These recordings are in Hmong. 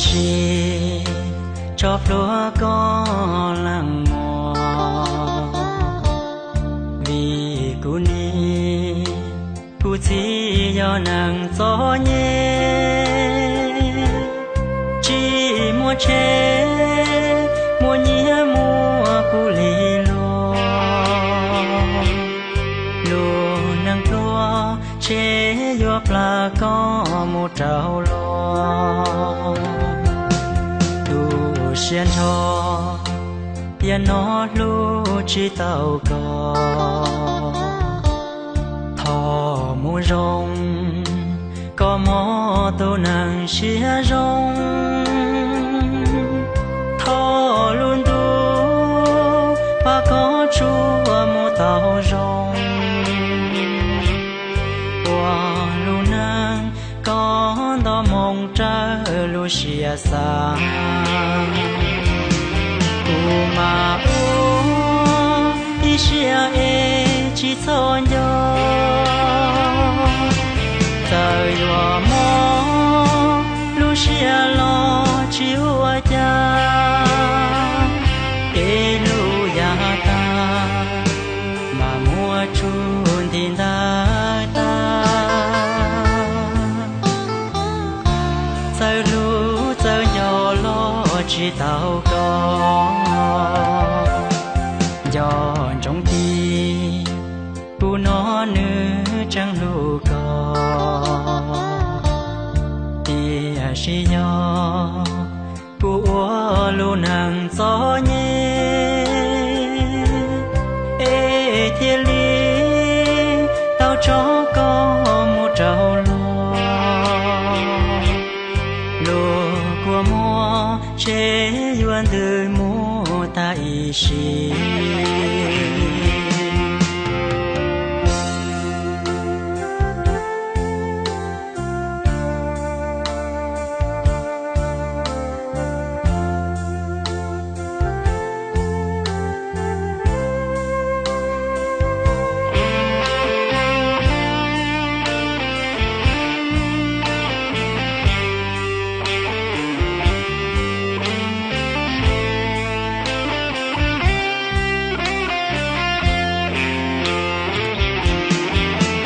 Tsis tso plhuav koj leej muam, vim kuv nim, kuv txiv yog neeg txom nyem, tsis muaj tsheb, muaj nyiaj muaj kub lig luag. Lub neej pluag tsheb yuav plam koj mus rau luag. Tu siab nrho, tiam no hlub tsis tau koj. Thov mus zoo, koj mob tus neeg siab zoo. Thov lub ntuj pab koj tsuas mus tau zoo. Ua lub neej koj nto moo raws lub siab xav. Kuv mas ua ib siab es tsis txhob nco, txawm yuav mob lub siab los tsis ua cas. Kev hlub yav tag mas muab tsuj nti ntawd tag. Txawj hlub txawj nco los tsis tau koj. Nco ntsoov tias kuv no nws tseem hlub koj, tiam sis yog kuv ua lub neej txom nyem es thiaj li tau tso koj mus rau luag. Luag kua muag tsheb yuav ntws mus tag ib sim.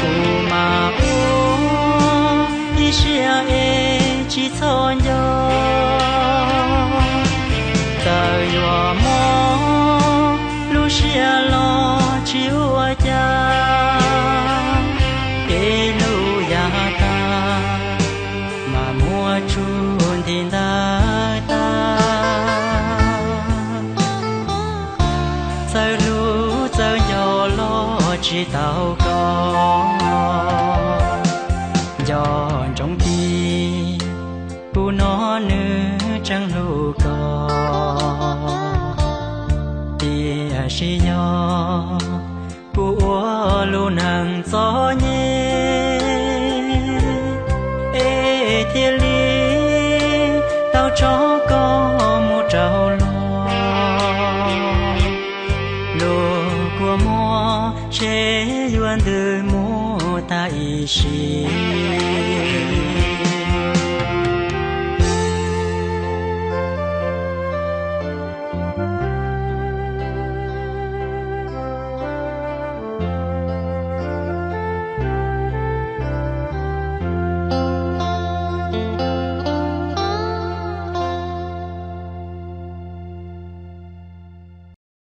Kuv mas ua ib siab es tsis txhob nco, txawm yuav mob lub siab los tsis ua cas. Kev hlub yav tag mas muab tsuj nti ntawd tag. Txawj hlub txawj nco los tsis tau koj. Nco ntsoov tias kuv no nws tseem hlub koj, tiam sis yog kuv ua lub neej txom nyem es thiaj li tau tso koj mus rau luag. Luag kua muag tsheb yuav ntws mus tag ib sim.